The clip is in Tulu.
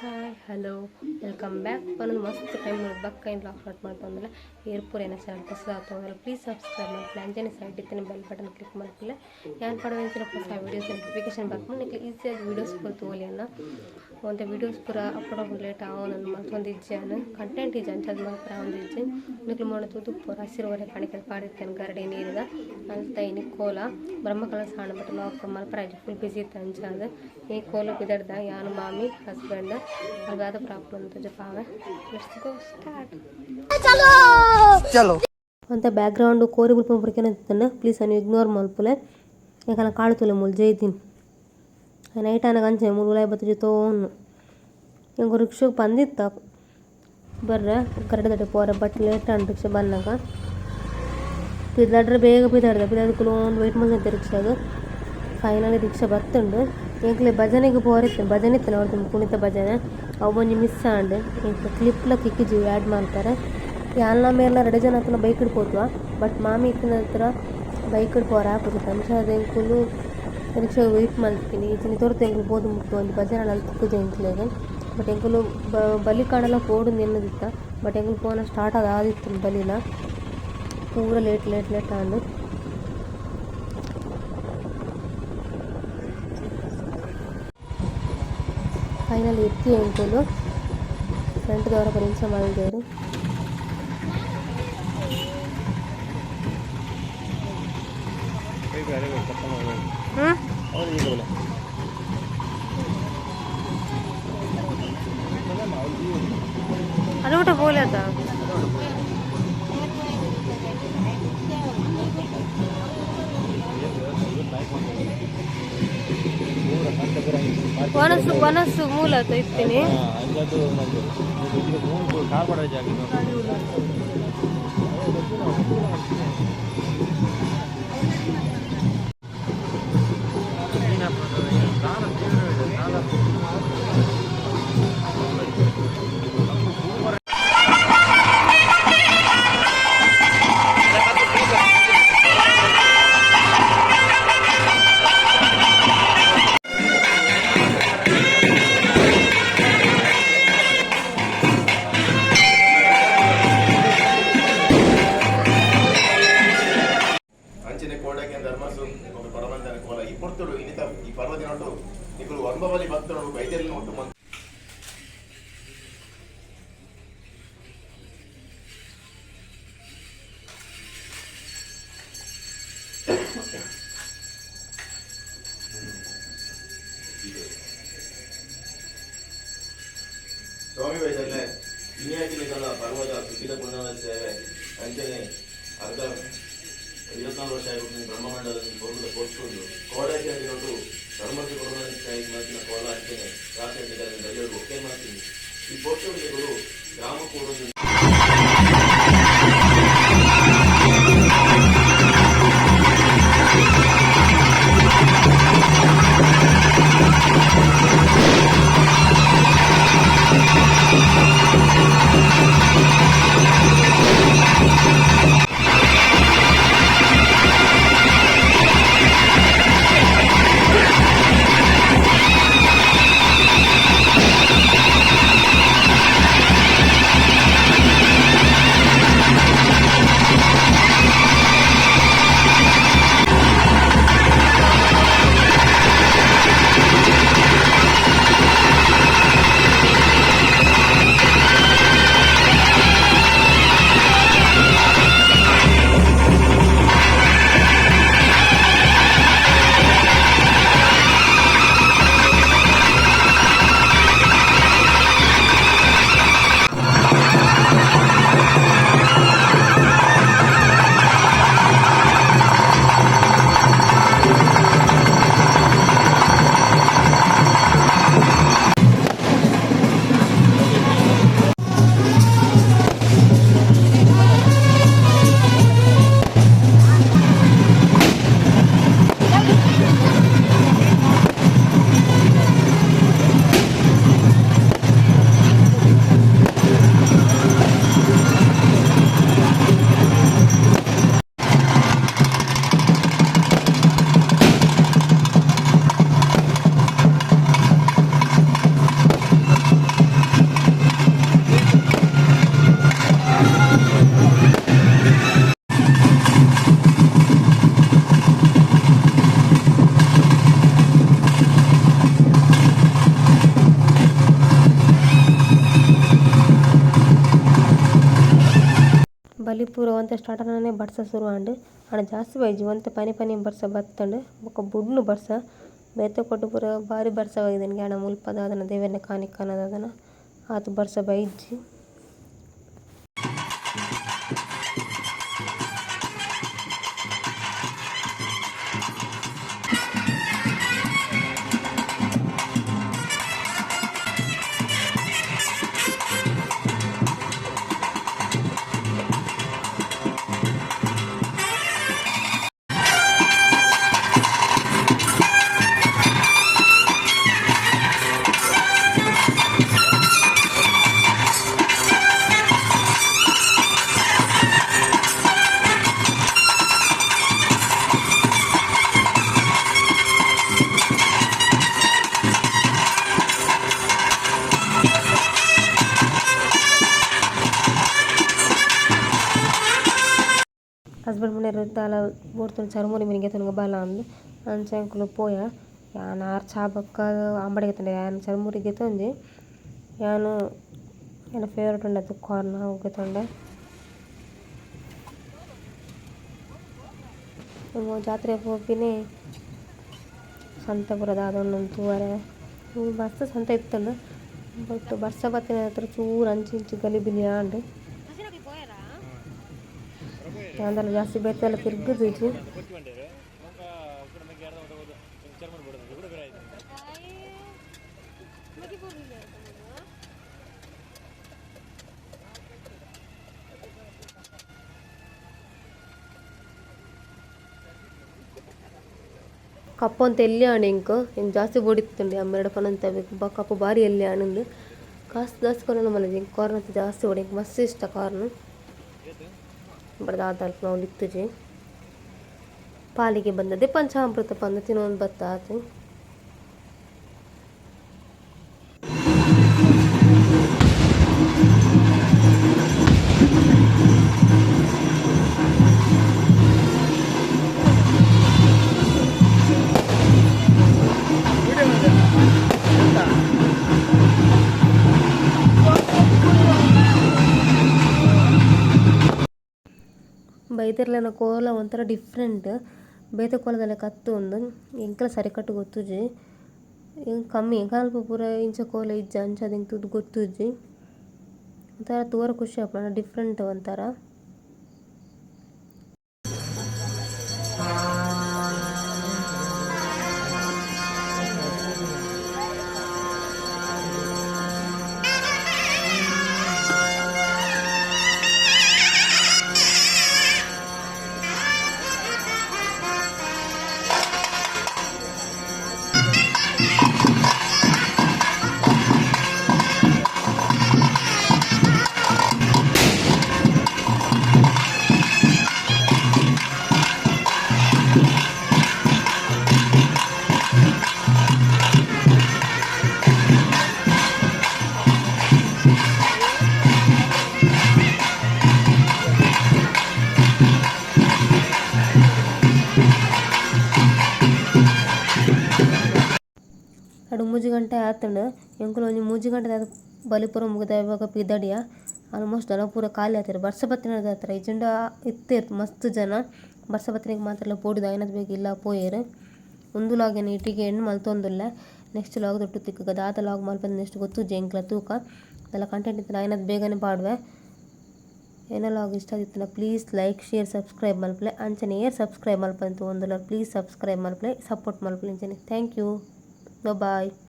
Hi hello welcome back. ಪನ್ನೊಂದು ಮಸ್ತ್ ಟೈಮ್ ಬಕ್ಕ ಏನು ಬ್ಲಾಗ್ ಸ್ಟಾರ್ಟ್ ಮಾಡ್ತಂದ್ರೆ ಏರ್ಪೂರ್ ಏನೋ ಚಾನಲ್ ಹೊಸ ಆತಂದ್ರೆ ಪ್ಲೀಸ್ ಸಬ್ಸ್ಕ್ರೈಬ್ ಮಾಡ್ಪಿಲ್ಲ. ಅಂಚನೆ ಸೈಡ್ ಇತ್ತಿನ ಬೆಲ್ ಬಟನ್ ಕ್ಲಿಕ್ ಮಾಡ್ಪಿಲ್ಲ. ಯಾನ್ ಪಡವೆಂಚಿನ ಹೊಸ ವೀಡಿಯೋಸ್ ನೋಟಿಫಿಕೇಶನ್ ಬರ್ಪುಂಡು. ನಿಕ್ಲೆ ಈಸಿಯಾಗಿ ವೀಡಿಯೋಸ್ ಪೂರ ತೋಲಿ ಅನ್ನ ಒಂತೆ ವೀಡಿಯೋಸ್ ಪೂರ ಅಪ್ಲೋಡ್ ಆಪುಂಡು ಲೇಟ್ ಆವೊಂದು ಮಲ್ತೊಂದು ಇಜ್ಜಿ ಕಂಟೆಂಟ್ ಇಜ್ಜಿ ಅಂಚಾದ್ ಮಲ್ಪರೆ ಆವೊಂದು ಇಜ್ಜಿ. ನಿಕ್ಲು ಮೋನೆ ತೂದು ಪೂರ ಹಸಿರು ಒರೆ ಕಣಿಕೆ ಪಾಡಿತ್ತೇನೆ ಗರಡಿ ನೀರಿದ ಅಲ್ತ ಇನಿ ಕೋಲ ಬ್ರಹ್ಮ ಕಲಶ ಆಂಡ್ ಬಟ್ ಲಾಕ್ ಮಲ್ಪರೆ ಆಯ್ಜಿ ಫುಲ್ ಬಿಸಿ ಇತ್ತು ಅಂಚಾದ್ ಈ ಕೋಲ ಪಿದಡ್ದ ಯಾನು ಮಾಮಿ ಹಸ್ಬೆಂಡ್ ಅಲ್ವಾದ ಪ್ರಾಬ್ಲಮ್ ತೋಜಪಾವೆ. Let's go start. ಚಲೋ. ಒಂತೆ ಬ್ಯಾಕ್ ಗ್ರೌಂಡ್ ಕೋರಿ ಬುಲ್ಪುನ ಪುರ್ಕೆನ ಪ್ಲೀಸ್ ಅನ್ನು ಇಗ್ನೋರ್ ಮಲ್ಪುಲೆ. ಎಂಕಲ್ನ ಕಾಡು ತೂಲೆ ಮೂಲು ಜೈದಿನ್ ನೈಟ್ ಆನಗ ಅಂಚನೆ ಮೂಲು ಉಲಾಯಿ ಬತ್ತುಜಿ ತೋನು. ಎಂಕ್ ರಿಕ್ಷಾಗ್ ಪಂದಿತ್ತ ಬರ್ರೆ ಗರಡಿದಡೆ ಪೋರೆ ಬಟ್ ಲೇಟ್ ಆಂಡ್ ರಿಕ್ಷಾ ಬನ್ನಗ. ಪಿದಾಡ್ರೆ ಬೇಗ ಪಿದಾಡ್ದ ಪಿದಾಡ್ದ್ ಕುಲೋಂದು ವೇಟ್ ಮಲ್ತೊಂದಿತ್ತೆ ರಿಕ್ಷಾಗ್. Finally rickshaw ಬತ್ತುಂಡು. ಎಂಕ್ಲೆ ಭಜನೆಗ್ ಪೋರೆ ಇತ್ತೆ ಭಜನೆ ಇತ್ತಿನ ಅವ್ರದ್ದು ಕುಣಿತ ಭಜನೆ ಅವು ಒಂಜಿ ಮಿಸ್ ಆಂಡ್. ಎಂಕ್ ಕ್ಲಿಪ್ಲ ತಿಕ್ಕಿಜಿ ಆ್ಯಡ್ ಮಲ್ಪರೆ. ಯಾನ್ಲ ಮೇರ್ಲ ರಡ್ಡ್ ಜನ ಅತನ ಬೈಕ್ಡ್ ಪೋತುವ ಬಟ್ ಮಾಮಿ ಇತ್ತಿನ ಹತ್ರ ಬೈಕ್ಡ್ ಪೋರೆ ಆಪುಜಿ. ಅಂಚಾದ್ ಎಂಕುಲು ರಿಕ್ಷಾಗ್ ವೇಟ್ ಮಲ್ತಿನಿ. ಇಜ್ಜಿಂಡ ತೊರ್ತು ಎಂಕುಲು ಪೋದು ಮುಟ್ಟು ಒಂಜಿ ಭಜನೆ ಅಲ್ ತಿಕ್ಕುಜಿ ಎಂಕ್ಲೆಗ್. ಬಟ್ ಎಂಕುಲು ಬಲಿ ಕಾಂಡಲ ಪೋಡುಂದು ಎನ್ನುದಿತ್ತ ಬಟ್ ಎಂಕುಲು ಪೋನ ಸ್ಟಾರ್ಟ್ ಆದ್ ಆದಿತ್ತುಂಡು ಬಲಿಲ ಪೂರ ಲೇಟ್ ಲೇಟ್ ಲೇಟ್ ಆಂಡ್. ಫೈನಲಿ ಎತ್ತಿ ಎಂಕುಲು ಫ್ರಂಟ್ ದವರ ಪೂರ ಇಂಚ ಮಲ್ದೆರ್. ಅದು ಊಟ ಬೋಲತ್ತ. ವನಸು ವನಸು ಮೂಲತ ಇತ್ತೀನಿ. ಅಂಚನೆ ಕೋಡಕ್ಕೆ ಧರ್ಮಸು ಒಂದು ಪರವಂತನ ಕೋಲ ಈ ಪೊರ್ತುಡು ಇನ್ನಿತ ಈ ಪರ್ವದಿನೊಟ್ಟು ನಿಕುಲು ಒಂಬವಲಿ ಭಕ್ತರು ಬೈದೆಲ್ಲ ಒಟ್ಟು ಮಂತ್ ಸ್ವಾಮಿ ವಯಸ್ಸಲ್ಲೇ ಇನ್ಯಾಕಿನಿಕಲ ಪರ್ವತ ಸುಖಿತ ಪುಣ್ಯದ ಸೇವೆ ಅಂಚನೆ ಅರ್ಧ 24 ವರ್ಷ ಆಗಿ ಬ್ರಹ್ಮಮಂಡಲದಲ್ಲಿ ಪೊರ್ಲುದ ಪೊರ್ತುಂಡು ಕೋಡಕ್ಕೆ ದಿನೊಟ್ಟು ಧರ್ಮಕ್ಕೆ ಕೊಡೋದಕ್ಕೆ ಮಾತಿನ ಕೋಲ ಅಂಚನೆ ರಾತ್ರಿ ಬೈಯೋಡು ಒಕ್ಕೆ ಮಾಡ್ತೀನಿ ಈ ಪೊರ್ತುಡು ಗ್ರಾಮ ಕೂಡೊಂದು. ಬಲಿಪುರ ಒಂತೆ ಸ್ಟಾರ್ಟ್ ಆನನೆ ಬರ್ಸ ಸುರು ಆಂಡ್. ಆಂಡ ಜಾಸ್ತಿ ಬೈಜಿ ಒಂತೆ ಪನಿ ಪನಿ ಬರ್ಸ ಬತ್ತುಂಡು ಬೊಕ ಬುಡ್ನು ಬರ್ಸ ಬೇತೆ ಕೊಟ್ಟು ಪೂರ ಬಾರಿ ಬರ್ಸ ಬೈದಿನಿ ಆಂಡ ಮುಲ್ಪ ದಾದನ ದೇವೆರ್ನ ಕಾಣಿಕನ ದಾದನ ಆತ್ ಬರ್ಸ ಬೈಜಿ. ಹಸ್ಬೆಂಡ್ ಮನೆರ್ ದಾಲ ಬೋಡ್ತುಂಡ ಚರ್ಮುರಿ ಮಿನಿ ಗೆತೊನುಗ ಬಲ ಅಂದ್ ಅಂಚ ಎಂಕುಲು ಪೋಯ. ಯಾನ್ ಆರ್ ಚಾ ಬೊಕ್ಕ ಅಂಬಡೆ ಗೆತೊಂಡೆ ಯಾನ್ ಚರ್ಮುರಿ ಗೆತೊಂಜಿ. ಯಾನ್ ಎನ್ನ ಫೇವರೇಟ್ ಉಂಡತೆ ಕಾರ್ನ್ ಅವು ಗೆತೊಂಡೆ. ಜಾತ್ರೆ ಪೋಪಿನಿ ಸಂತೆ ಪೂರ ದಾದ ಉಂಡು ತೂವರೆ. ಮಸ್ತ್ ಸಂತೆ ಇತ್ತುಂಡು ಬಟ್ ಬರ್ಸ ಬತ್ತಿನ ಹತ್ರ ಚೂರು ಅಂಚಿ ಇಂಚಿ ಗಲಿಬಿಲಿ ಆಂಡ್. ಯಾನ್ದಾಲ ಜಾಸ್ತಿ ಬೇತೆ ತಿರ್ಗುದಿಜ್ಜಿ. ಕಪ್ಪು ಒಂತೆ ಎಲ್ಯ ಆಂಡ್ ಎಂಕ್ ಎಂಕ್ ಜಾಸ್ತಿ ಬೋಡಿತ್ತುಂಡು ಅಮ್ಮೆರೆಡ ಪನೊಂತೆ ಕಪ್ಪು ಬಾರಿ ಎಲ್ಯ ಆಂಡ್ ಕಾಸ್ ಜಾಸ್ತಿ ಕೊರೊಂದು ಮಲ್ಲೆಜಿ ಎಂಕ್ ಕಾರ್ನ್ ಒಂತೆ ಜಾಸ್ತಿ ಬೋಡು ಎಂಕ್ ಮಸ್ತ್ ಇಷ್ಟ ಕಾರ್ನ್. ಬಟ್ ದಾದ ಅಲ್ಪ ಅವ್ಲು ಇತ್ತುಜಿ. ಪಾಲಿಗೆ ಬಂದದೆ ಪಂಚಾಮೃತ ಪಂದ್ ತಿನೊಂದು ಬತ್ತ ಆತು. ಬೈದೆರ್ಲೆನ ಕೋಲ ಒಂಥರ ಡಿಫ್ರೆಂಟ್ ಬೇತೆ ಕೋಲದ ಕತ್ತು ಉಂದು ಎಂಕ್ಲ ಸರಿಕಟ್ಟ್ ಗೊತ್ತುಜಿ ಎಂಕ್ ಕಮ್ಮಿ ಎಂಕಲ್ನ ಅಲ್ಪ ಪೂರ ಇಂಚ ಕೋಲ ಇಜ್ಜಿ ಅಂಚಾದ್ ಎಂಕ್ ತೂದು ಗೊತ್ತುಜಿ ಒಂಥರ ತೂವರೆ ಖುಷಿ ಆಪುಂಡು ಡಿಫ್ರೆಂಟ್ ಒಂಥರ. ಅಡು ಮೂಜಿ ಗಂಟೆ ಆತುಂಡು ಎಂಕುಲು ಒಂಜಿ ಮೂಜಿ ಗಂಟೆ ಬಲಿಪುರ ಮುಗಿದ ಬೊಕ ಪಿದಡಿಯ ಆಲ್ಮೋಸ್ಟ್ ಜನ ಪೂರ ಖಾಲಿ ಆತೆರ್ ಬರ್ಸ ಬತ್ತಿನ ಇಜ್ಜಿಂಡ ಇತ್ತೆರ್ ಮಸ್ತ್ ಜನ ಬರ್ಸ ಬತ್ತಿನೆಗ್ ಮಾತೆರ್ಲ ಪೋಡಿದ್ ಆಯಿನಾತ್ ಬೇಗ ಇಲ್ಲ ಪೋಯೆರ್. ಉಂದು ಲಾಗ್ ಯಾನ್ ಇಟಿಗೆ ಎಂಡ್ ಮಲ್ತೊಂದುಲ್ಲೆ ನೆಕ್ಸ್ಟ್ ಲಾಗ್ ದೊಟ್ಟು ತಿಕ್ಕುಗ ದಾದ ಲಾಗ್ ಮಲ್ಪಂದ್ ನೆಕ್ಸ್ಟ್ ಗೊತ್ತುಜ್ಜಿ ಎಂಕ್ಲ ತೂಕ ದಾಲ ಕಂಟೆಂಟ್ ಇತ್ತ್ಂಡ ಆಯಿನಾತ್ ಬೇಗನೆ ಪಾಡುವೆ. ಎನ್ನ ಲಾಗ್ ಇಷ್ಟ ಆದಿತ್ತ್ಂಡ ಪ್ಲೀಸ್ ಲೈಕ್ ಶೇರ್ ಸಬ್ಸ್ಕ್ರೈಬ್ ಮಲ್ಪುಲೆ ಅಂಚನೆ ಏರ್ ಸಬ್ಸ್ಕ್ರೈಬ್ ಮಲ್ಪಂದ್ ತೂವೊಂದುಲ್ಲರ್ ಪ್ಲೀಸ್ ಸಬ್ಸ್ಕ್ರೈಬ್ ಮಲ್ಪುಲೆ ಸಪೋರ್ಟ್ ಮಲ್ಪುಲೆ ಅಂಚನೆ thank you bye.